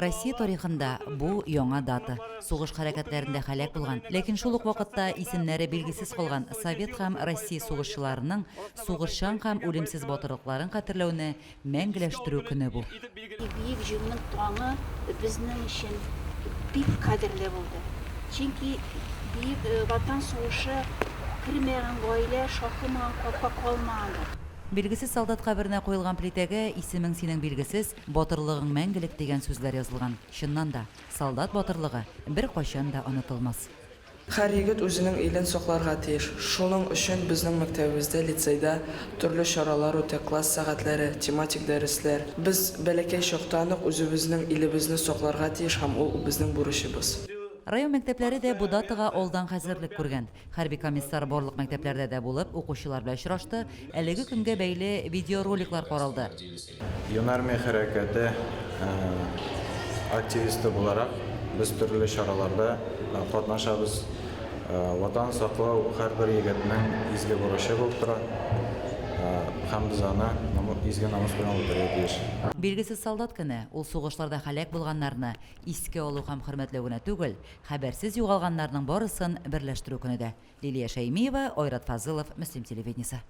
Россия тарихында бу яңа дата. Сугыш хәрәкәтләрендә һәлак булган, ләкин шул ук вакытта исемнәре билгесез калган совет һәм Россия сугышчыларының сугышчан һәм үлемсез батырлыкларын хәтерләүне мәңгеләштерү көне бу. Бөек Җиңүнең таңы безнең өчен бик кадерле булды. Чөнки Бөек Ватан сугышы кермәгән гаилә, шакымаган капка калмагандыр. Билгесез солдат каберенә куелган плитәгә Исемең синең билгесез, батырлыгың мәңгелек дигән сүзләр язылган. Чыннан да, солдат батырлыгы беркайчан да онытылмас. Һәр егет үзенең илен сакларга тиеш. Шуның өчен безнең мәктәбебездә, лицейда төрле чаралар үтә, класс сәгатьләре, тематик дәресләр. Без бәләкәй чактан ук үзебезнең илебезне сакларга тиеш һәм ул безнең бурычыбыз. Район мәктәпләре дә бу датага алдан хәзерлек күргән. Хәрби комиссар барлык мәктәпләрдә дә булып, укучылар белән очрашты, әлеге көнгә бәйле видеороликлар каралды. Юнармия хәрәкәте активисты буларак, без төрле чараларда катнашабыз. Ватан саклау һәрбер егетнең изге бурычы булып тора һәм без аны изге намус белән үтәргә тиеш. Билгесез солдат көне, ул сугышларда һәлак булганнарны искә алу һәм хөрмәтләү генә түгел, Хәбәрсез югалганнарның барысын берләштерү көне дә. Лилия Шәймиева, Айрат Фазылов, Мөслим телевидениесе.